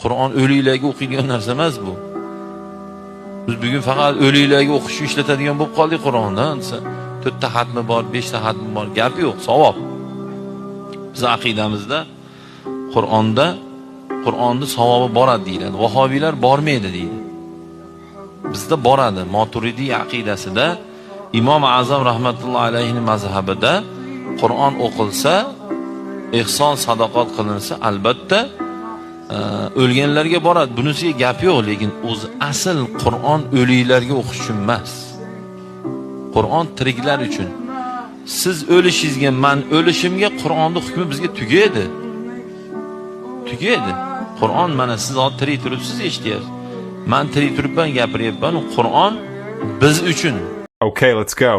Qur'on o'liklarga o'qiydigan narsa emas bu. Biz bugun faqat o'liklarga o'qish uchun ishlatadigan bo'lib qoldik Qur'onni desa, to'rtta xatmi bor, beshta xatmi bor, gap yo'q, savob. Biz aqidamizda Qur'onda Qur'onni savobi boradi deyiladi. Vahobiylar bormaydi deydi. Bizda boradi. Moturidiy aqidasida, Imom Azam rahmatullohi alayhi mazhabida Qur'on o'qilsa, ehson sadoqat qilinsa, albatta o'lganlarga boradi. Bunisiga gap yo'q, lekin o'zi asl Qur'on o'liklarga o'qish uchun emas. Qur'on tiriklar uchun. Siz o'lishingizga, man o'lishimga Qur'onning hukmi bizga tugaydi. Tugaydi. Qur'on, mana siz hozir tirik turibsiz, eshityapsiz. Man tirik turibman, gapiryapman. Qur'on biz uchun. Okay, let's go.